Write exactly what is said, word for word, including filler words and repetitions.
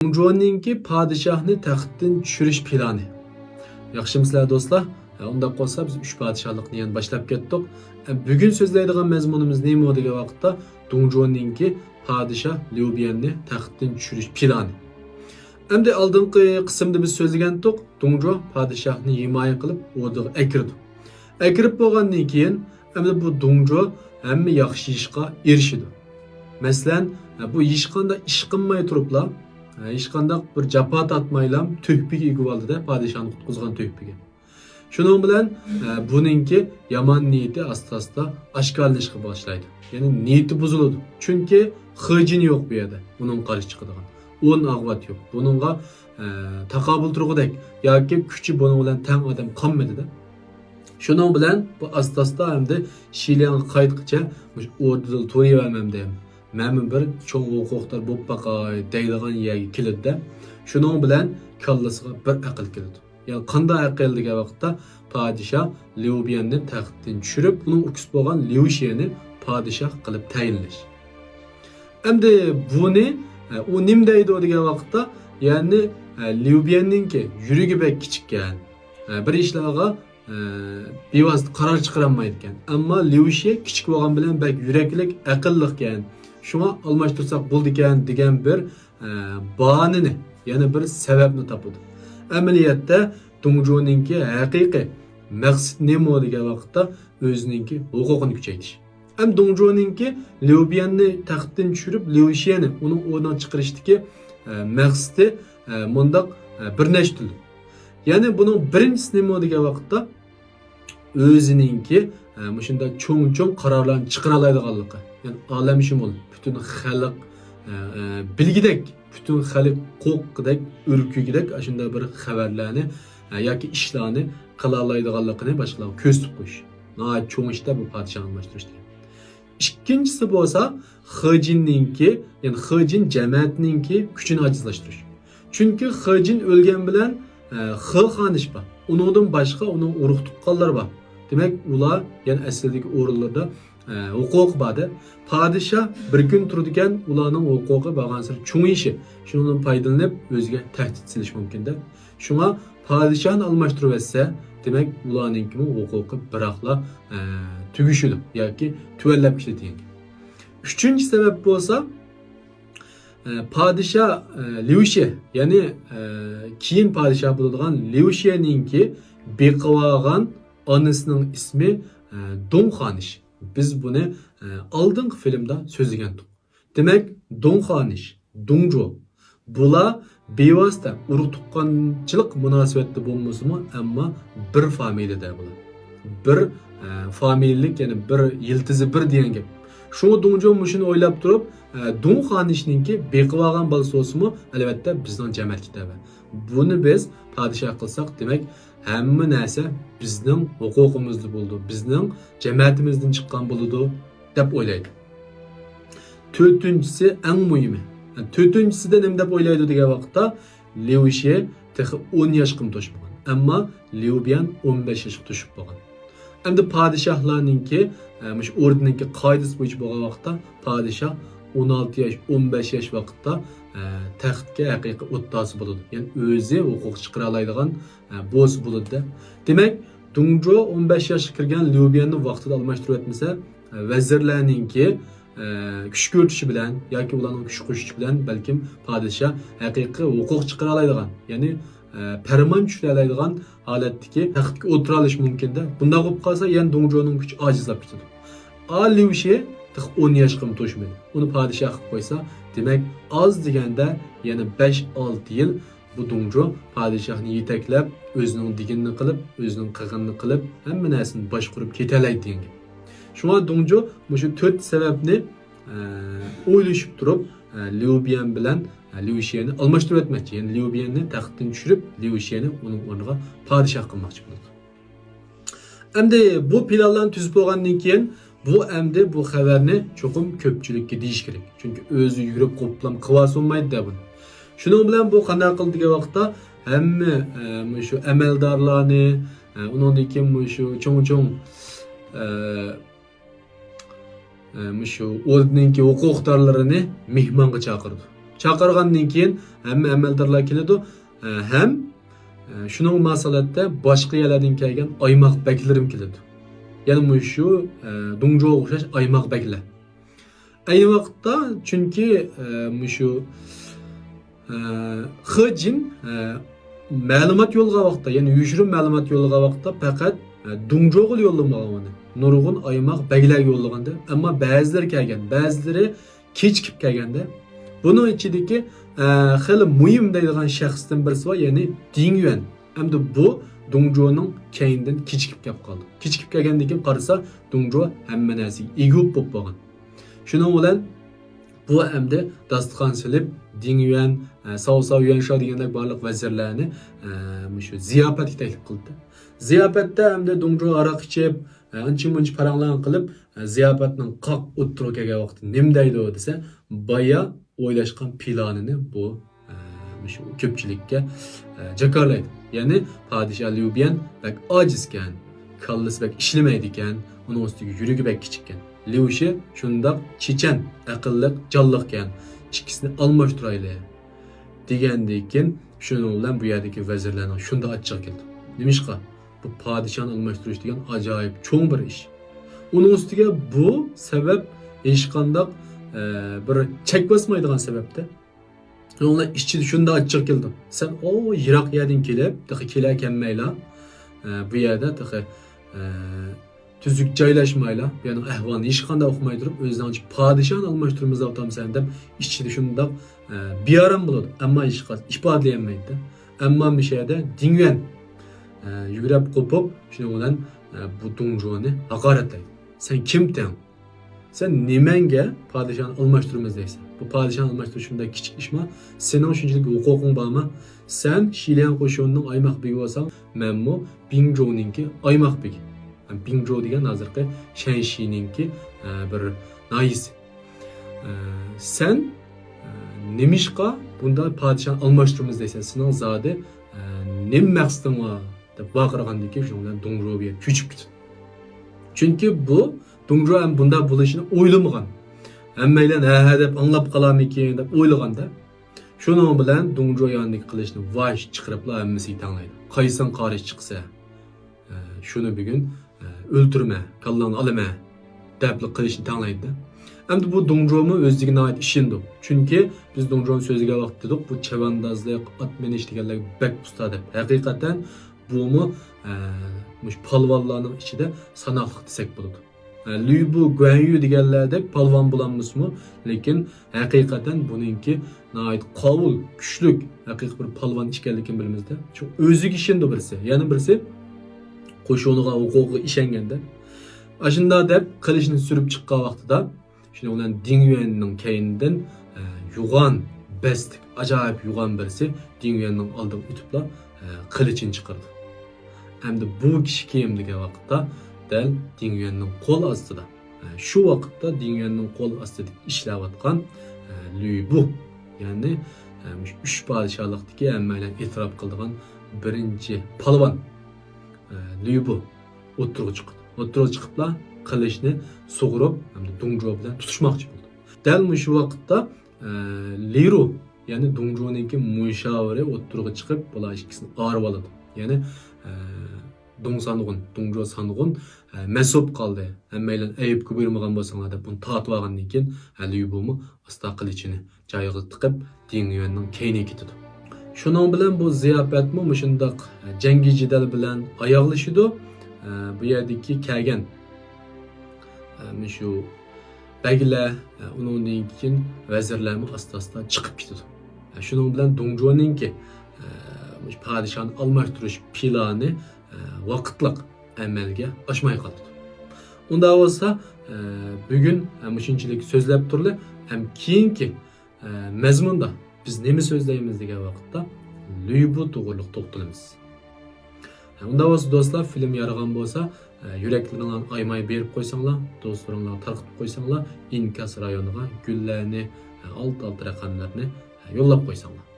دۇڭجۇنىڭكى پادىشاھنى تەختتىن چۈشۈرۈش پىلانى. ياخشىمۇسىلەر دوستلار؟ ھە، ئۇنداق بولسا بىز ئۈچ پادىشاھلىقنى يەنە باشلاپ كەتتۇق. ھە، بۈگۈن سۆزلەيدىغان مەزمۇنىمىز نېمە دېگەن ۋاقىتتا دۇڭجۇنىڭكى پادىشاھ ليۇبيەننى تەختتىن چۈشۈرۈش پىلانى. ئەمدى ئالدىنقى قىسىمدا بىز سۆزلىگەنتۇق، دۇڭجۇ پادىشاھنى ھىمايە قىلىپ ئوردىغا ئەكىرىدۇ. ئەكىرىپ بولغاندىن كېيىن، ئەمدى بۇ دۇڭجۇ ھەممە ياخشى ئىشقا ئېرىشىدۇ. مەسىلەن، بۇ ھېچقانداق ئىش قىلماي تۇرۇپلا، ھېچقانداق بىر جاپا تارتمايلا تۆھپىگە ئىگە بولدى-دە، پادىشاھنى قۇتقۇزغان تۆھپىگە. شۇنىڭ بىلەن، بۇنىڭكى يامان نىيىتى ئاستا-ئاستا ئاشكارىلىنىشقا باشلايدۇ. يەنى نىيىتى بۇزۇلىدۇ. چۈنكى خېجىن يوق بۇ يەردە، ئۇنىڭغا قارشى چىقىدىغان. ئون ئاغۋات يوق. بۇنىڭغا، ئە، تاقابىل تۇرغۇدەك ياكى كۈچى بۇنىڭ بىلەن تەڭ ئادەم قالمىدى-دە. شۇنىڭ بىلەن بۇ ئاستا-ئاستا ئەمدى شىلياڭغا قايتقىچە مۇشۇ ئوردىدا تۇرۇۋەرمەمدىم. مەنمۇ بىر چوڭ ھوقۇقدار بولۇپ باقاي دەيدىغان يەرگە كېلىدۇ-دە. شۇنىڭ بىلەن كاللىسىغا بىر ئەقىل كېلىدۇ. يەنى قانداق ئەقىل دېگەن ۋاقىتتا پادىشاھ ليۇبيەننى تەختتىن چۈشۈرۈپ، ئۇنىڭ ئۇكىسى بولغان ليۇشيەنى پادىشاھ قىلىپ تەيىنلەش. ئەمدى بۇنى، ئە، ئۇ نېمە دەيدۇ دېگەن ۋاقىتتا، يەنى، ئە، ليۇبيەننىڭكى يۈرىكى بەك كىچىككەن. ئە، بىر ئىشلارغا، ئە، بىۋاسىتە قارار چىقىرالمايدىكەن. ئەمما ليۇشيە كىچىك بولغان بىلەن بەك يۈرەكلىك، ئەقىللىقكەن. شۇڭا ئالماشتۇرساق بولىدىكەن دېگەن بىر، ئە، باھانىنى، يەنى بىر سەۋەبنى تاپىدۇ. ئەمەلىيەتتە دۇڭجۇنىڭكى ھەقىقىي مەقسىتى نېمە دېگەن ۋاقىتتا ئۆزىنىڭكى ھوقۇقىنى كۈچەيتىش. ئەمدى دۇڭجۇنىڭكى ليۇبيەننى تەختتىن چۈشۈرۈپ، ليۇشيەنى ئۇنىڭ ئورنىغا چىقىرىشتىكى، ئە، مەقسىتى، ئە، مۇنداق، ئە، بىر نەچچە تۈرلۈك. يەنى بۇنىڭ بىرىنچىسى نېمە دېگەن ۋاقىتتا، ئۆزىنىڭكى، ئە، مۇشۇنداق چوڭ-چوڭ قارارلارنى چىقىرالايدىغانلىقى. يەنى ئالەمشۇمۇل، پۈتۈن خەلق، ئە، ئە، بىلگۈدەك، پۈتۈن خەلق قورققۇدەك، ئۈركۈگۈدەك ئاشۇنداق بىر خەۋەرلەرنى، ئە، ياكى ئىشلارنى قىلالايدىغانلىقىنى باشقىلارغا كۆرسىتىپ قويۇش. ناھايىتى چوڭ ئىش-دە بۇ پادىشاھ ئالماشتۇرۇش دېگەن. ئىككىنچىسى بولسا خېجىننىڭكى، يەنى خېجىن جەمەتىنىڭكى كۈچىنى ئاجىزلاشتۇرۇش. چۈنكى خېجىن ئۆلگەن بىلەن، ئە، خې خانىش بار. ئۇنىڭدىن باشقا ئۇنىڭ ئۇرۇق تۇغقانلىرى بار. دېمەك، ئۇلار يەنە ئەسلىدىكى ئورۇنلىرىدا، ئە، ھوقۇقى بار-دە. پادىشاھ بىر كۈن تۇرىدىكەن، ئۇلارنىڭ ھوقۇقى بارغانسېرى چوڭىيىشى. شۇنىڭدىن پايدىلىنىپ ئۆزىگە تەھدىت سېلىش مۇمكىن-دە. شۇڭا پادىشاھنى ئالماشتۇرۇۋەتسە، دېمەك، ئۇلارنىڭكىمۇ ھوقۇقى بىراقلا، ئە، تۈگىشىدۇ ياكى تۆۋەنلەپ كېتىدۇ دېگەن گەپ. ئۈچىنچى سەۋەب بولسا، ئە، پادىشاھ، ئە، ليۇشيە، يەنى، ئە، كېيىن پادىشاھ بولىدىغان ليۇشيەنىڭكى بېقىۋالغان ئانىسىنىڭ ئىسمى، ئە، دۇڭ خانىش. بىز بۇنى، ئە، ئالدىنقى فىلىمدا سۆزلىگەنتۇق. دېمەك، دۇڭ خانىش، دۇڭجۇ، بۇلار بىۋاسىتە ئۇرۇق تۇغقانچىلىق مۇناسىۋەتتە بولمىسىمۇ، ئەمما بىر فامىلىدە بۇلار. بىر، ئە، فامىلىلىك، يەنى بىر يىلتىزى بىر دېگەن گەپ. شۇڭا دۇڭجۇ مۇشۇنى ئويلاپ تۇرۇپ، ئە، دۇڭ خانىشنىڭكى بېقىۋالغان بالىسى بولسىمۇ، ئەلۋەتتە، بىزنىڭ جەمەتكە تەۋە. بۇنى بىز پادىشاھ قىلساق، دېمەك، ھەممە نەرسە بىزنىڭ ھوقۇقىمىزدا بولىدۇ، بىزنىڭ جەمەتىمىزدىن چىققان بولىدۇ، دەپ ئويلايدۇ. تۆتىنچىسى، ئەڭ مۇھىمى. تۆتىنچىسىدە نېمە دەپ ئويلايدۇ دېگەن ۋاقىتتا، ليۇشيە تېخى ئون ياشقىمۇ توشمىغان. ئەمما ليۇبيەن ئون بەش ياشقا توشۇپ بولغان. ئەمدى پادىشاھلارنىڭكى، ئە، مۇشۇ ئوردىنىڭكى قائىدىسى بويىچە بولغان ۋاقىتتا، پادىشاھ ئون ئالتە ياش، ئون بەش ياش ۋاقىتتا، ئە، تەختكە ھەقىقىي ئوتتاسى بولىدۇ. يەنى ئۆزى ھوقۇق چىقىرالايدىغان، ئە، بولسا بولىدۇ-دە. دېمەك، دۇڭجۇ ئون بەش ياشقا كىرگەن ليۇبيەننى ۋاقتىدا ئالماشتۇرۇۋەتمىسە، ئە، ۋەزىرلەرنىڭكى، ئە، كۈچ كۆرسىتىشى بىلەن ياكى ئۇلارنىڭ كۈچ قوشۇشى بىلەن بەلكىم پادىشاھ ھەقىقىي ھوقۇق چىقىرالايدىغان، يەنى، ئە، پەرمان چۈشۈرەلەيدىغان ھالەتتىكى تەختكە ئولتۇرالىشى مۇمكىن-دە. بۇنداق بولۇپ قالسا، يەنە دۇڭجۇنىڭ كۈچى ئاجىزلاپ كېتىدۇ. ئا ليۇشيە تېخى ئون ياشقىمۇ توشمىدى. ئۇنى پادىشاھ قىلىپ قويسا، دېمەك، ئاز دېگەندە يەنە بەش-ئالتە يىل بۇ دۇڭجۇ پادىشاھنى يېتەكلەپ، ئۆزىنىڭ دېگىنىنى قىلىپ، ئۆزىنىڭ قىلغىنىنى قىلىپ، ھەممە نەرسىنى باشقۇرۇپ كېتەلەيدۇ دېگەن گەپ. شۇڭا دۇڭجۇ مۇشۇ تۆت سەۋەبنى، ئە، ئويلىشىپ تۇرۇپ، ئە، ليۇبيەن بىلەن، ئە، ليۇشيەنى ئالماشتۇرۇۋەتمەكچى. يەنى ليۇبيەننى تەختتىن چۈشۈرۈپ، ليۇشيەنى ئۇنىڭ ئورنىغا پادىشاھ قىلماقچى بولىدۇ. ئەمدى بۇ پىلانلارنى تۈزۈپ بولغاندىن كېيىن، بۇ ئەمدى بۇ خەۋەرنى چوقۇم كۆپچىلىككە دېيىش كېرەك. چۈنكى ئۆزى يۈگۈرۈپ قوپلام قىلىۋالسا بولمايدۇ-دە بۇنى. شۇنىڭ بىلەن بۇ قانداق قىلدى دېگەن ۋاقىتتا، ھەممە، ئە، مۇشۇ ئەمەلدارلارنى، ئە، ئۇنىڭدىن كېيىن مۇشۇ چوڭ-چوڭ، ئە، ئە، مۇشۇ ئوردىنىڭكى ھوقۇقدارلىرىنى مېھمانغا چاقىرىدۇ. چاقىرغاندىن كېيىن ھەممە ئەمەلدارلار كېلىدۇ، ئە، ھەم، ئە، شۇنىڭغا مۇناسىۋەتتە باشقا يەرلەردىن كەلگەن ئايماق بەگلىرىمۇ كېلىدۇ. يەنە مۇشۇ، ئە، دۇڭجۇغا ئوخشاش ئايماق بەگلەر. ئەينى ۋاقىتتا، چۈنكى، ئە، مۇشۇ، ئە، خېجىن، ئە، مەلۇمات يوللىغان ۋاقىتتا، يەنى يوشۇرۇن مەلۇمات يوللىغان ۋاقىتتا پەقەت، ئە، دۇڭجۇغىلا يوللىمىغان ئۇنى. نۇرغۇن ئايماق بەگلەرگە يوللىغانىدى. ئەمما بەزىلىرى كەلگەن، بەزىلىرى كېچىكىپ كەلگەندە، بۇنىڭ ئىچىدىكى، ئە، خېلى مۇھىم دەيدىغان شەخستىن بىرسى بار، يەنى دىڭ يۈەن. ئەمدى بۇ دۇڭجۇنىڭ كەينىدىن كېچىكىپ كەپ قالدى. كېچىكىپ كەلگەندىن كېيىن قارىسا، دۇڭجۇ ھەممە نەرسىگە ئىگە بولۇپ بولغان. شۇنىڭ بىلەن بۇ ئەمدى داستىخان سېلىپ، دىڭ يۈەن، ئە، ساۋ ساۋ يۈەنشاۋ دېگەندەك بارلىق ۋەزىرلەرنى، ئە، مۇشۇ زىياپەتكە تەكلىپ قىلدى. زىياپەتتە ئەمدى دۇڭجۇ ھاراق ئىچىپ، ئە، ئانچە مۇنچە پاراڭلارنى قىلىپ، ئە، زىياپەتنىڭ قاق ئوتتۇرىغا كەلگەن ۋاقتىدا نېمە دەيدۇ دېسە، بايا ئويلاشقان پىلانىنى بۇ، ئە، مۇشۇ كۆپچىلىككە، ئە، جاكارلايدۇ. يەنى پادىشاھ ليۇبيەن بەك ئاجىزكەن، كاللىسى بەك ئىشلىمەيدىكەن، ئۇنىڭ ئۈستىگە يۈرىكى بەك كىچىككەن. ليۇشى شۇنداق چېچەن، ئەقىللىق، جانلىقكەن، ئىككىسىنى ئالماشتۇرايلى دېگەندىن كېيىن، شۇنىڭ بىلەن بۇ يەردىكى ۋەزىرلەرنىڭ شۇنداق ئاچچىقى كەلدى. نېمىشقا؟ بۇ پادىشاھنى ئالماشتۇرۇش دېگەن ئاجايىپ چوڭ بىر ئىش. ئۇنىڭ ئۈستىگە بۇ سەۋەب ھېچقانداق، ئە، بىر چەك باسمايدىغان سەۋەبتە. شۇنىڭ بىلەن ئىچىدە شۇنداق ئاچچىق كېلىدۇ. سەن ئۇ يىراق يەردىن كېلىپ، تېخى كېلەكەنمەيلا، ئە، بۇ يەردە تېخى، ئە، تۈزۈك جايلاشمايلا، بۇ يەرنىڭ ئەھۋالىنى ھېچقانداق ئۇقماي تۇرۇپ، ئۆزىنىڭچە پادىشاھنى ئالماشتۇرىمىز دەۋاتامسەن دەپ ئىچىدە شۇنداق، ئە، بىئارام بولىدۇ. ئەمما ھېچقانداق ئىپادىلىيەلمەيدۇ. ئەمما مۇشۇ يەردە دىڭ يۈەن، ئە، يۈگرەپ قوپۇپ، شۇنىڭ بىلەن، ئە، بۇ دۇڭجۇنى ھاقارەتلەيدۇ. سەن كىمتىڭ؟ سەن نېمەڭگە پادىشاھنى ئالماشتۇرىمىز دەيسەن؟ بۇ پادىشاھنى ئالماشتۇرۇش شۇنداق كىچىك ئىشما؟ سېنىڭ شۇنچىلىك ھوقۇقۇڭ بارمۇ؟ سەن شىلياڭ قوشۇنىنىڭ ئايماق بېگى بولساڭ، مەنمۇ بىڭجۇنىڭكى ئايماق بېگى. بىڭجۇ دېگەن ھازىرقى شەنشىنىڭكى، ئە، بىر ناھىيىسى. ئە، سەن، ئە، نېمىشقا بۇنداق پادىشاھنى ئالماشتۇرىمىز دەيسەن؟ سېنىڭ زادى، ئە، نېمە مەقسىتىڭ بار؟ دەپ ۋارقىرىغاندىن كېيىن، شۇنىڭ بىلەن دۇڭجۇ بۇ يەردە چۆچۈپ كېتىدۇ. چۈنكى بۇ دۇڭجۇ ھەم بۇنداق بولۇشىنى ئويلىمىغان. ھەممەيلەن ھە، ھە دەپ ئاڭلاپ قالارمىكىن دەپ ئويلىغاندا، شۇنىڭ بىلەن دۇڭجۇ يانىدىكى قىلىچنى ۋاش چىقىرىپلا ھەممىسىگە تەڭلەيدۇ. قايسىڭ قارشى چىقسا، ئە، شۇنى بۈگۈن، ئە، ئۆلتۈرمە، كاللاڭنى ئالىمەن دەپلا قىلىچنى تەڭلەيدۇ. ئەمدى بۇ دۇڭجۇمۇ ئۆزىگە ناھايىتى ئىشىنىدۇ. چۈنكى بىز دۇڭجۇنى سۆزلىگەن ۋاقىتتا دېدۇق، بۇ چەۋەندازلىق، ئات مىنىش دېگەنلەرگە بەك ئۇستا دەپ. ھەقىقەتەن بۇمۇ، ئە، مۇشۇ پالۋانلارنىڭ ئىچىدە ساناقلىق دېسەك بولىدۇ. ئە، لۈيبۇ، گۇەنيۈ دېگەنلەردەك پالۋان بولالمىسىمۇ، لېكىن ھەقىقەتەن بۇنىڭكى ناھايىتى قاۋۇل، كۈچلۈك، ھەقىقىي بىر پالۋان ئىكەنلىكىنى بىلىمىزدە. شۇ ئۆزىگە ئىشىنىدۇ بىرسى، يەنە بىرسى قوشۇنىغا، ھوقۇقىغا ئىشەنگەندە. ئاشۇنداق دەپ قىلىچنى سۈرۈپ چىققان ۋاقتىدا، شۇنىڭ بىلەن دىڭ يۈەننىڭ كەينىدىن، ئە، يوغان، بەستلىك، ئاجايىپ يوغان بىرسى دىڭ يۈەننىڭ ئالدىغا ئۆتۈپلا، ئە، قىلىچىنى چىقىرىدۇ. ئەمدى بۇ كىشى كىم دېگەن ۋاقىتتا، دەل دىڭ يۈەننىڭ قول ئاستىدا، ئە، شۇ ۋاقىتتا دىڭ يۈەننىڭ قول ئاستىدا ئىشلەۋاتقان، ئە، لۈي بۇ، يەنى، ئە، مۇشۇ ئۈچ پادىشاھلىقتىكى ھەممەيلەن ئېتىراپ قىلىدىغان بىرىنچى پالۋان، ئە، لۈي بۇ ئوتتۇرىغا چىقىدۇ. ئوتتۇرىغا چىقىپلا قىلىچنى سۇغۇرۇپ، ھەمدە دۇڭجۇ بىلەن تۇتۇشماقچى بولىدۇ. دەل مۇشۇ ۋاقىتتا، ئە، لىرۇ، يەنى دۇڭجۇنىڭكى مۇشاۋىرى ئوتتۇرىغا چىقىپ، بۇلار ئىككىسىنى ئايرىۋالىدۇ. يەنى، ئە، دۇڭ سانغۇن، دۇڭجۇ سانغۇن، ئە، مەس بولۇپ قالدى. ھەممەيلەن ئەيىبكە بۇيرۇمىغان بولساڭلار دەپ بۇنى تارتىۋالغاندىن كېيىن، ئە، لىيۇبۇمۇ ئاستا قىلىچىنى جايىغا تىقىپ، دىڭ يۈەننىڭ كەينىگە كېتىدۇ. شۇنىڭ بىلەن بۇ زىياپەتمۇ مۇشۇنداق، ئە، جەڭگى جېدەل بىلەن ئاياغلىشىدۇ. ئە، بۇ يەردىكى كەلگەن، ئە، مۇشۇ بەگلەر، ئە، ئۇنىڭدىن كېيىن ۋەزىرلەرمۇ ئاستا-ئاستا چىقىپ كېتىدۇ. ئە، شۇنىڭ بىلەن دۇڭجۇنىڭكى، ئە، مۇشۇ پادىشاھنى ئالماشتۇرۇش پىلانى، ئە، ۋاقىتلىق ئەمەلگە ئاشماي قالىدۇ. ئۇنداق بولسا، ئە، بۈگۈن، ئە، مۇشۇنچىلىك سۆزلەپ تۇرلى، ھەم كېيىنكى، ئە، مەزمۇندا بىز نېمە سۆزلەيمىز دېگەن ۋاقىتتا لۈيبۇ توغرىلىق توختىلىمىز. ئۇنداق بولسا دوستلار، فىلىم يارىغان بولسا، ئە، يۈرەكلىرىڭلارنى ئايىماي بېرىپ قويساڭلار، دوستلىرىڭلارغا تارقىتىپ قويساڭلار، ئىنكاس رايونىغا گۈللەرنى، ئە، ئالتە ئالتە رەقەملەرنى، ئە، يوللاپ قويساڭلار.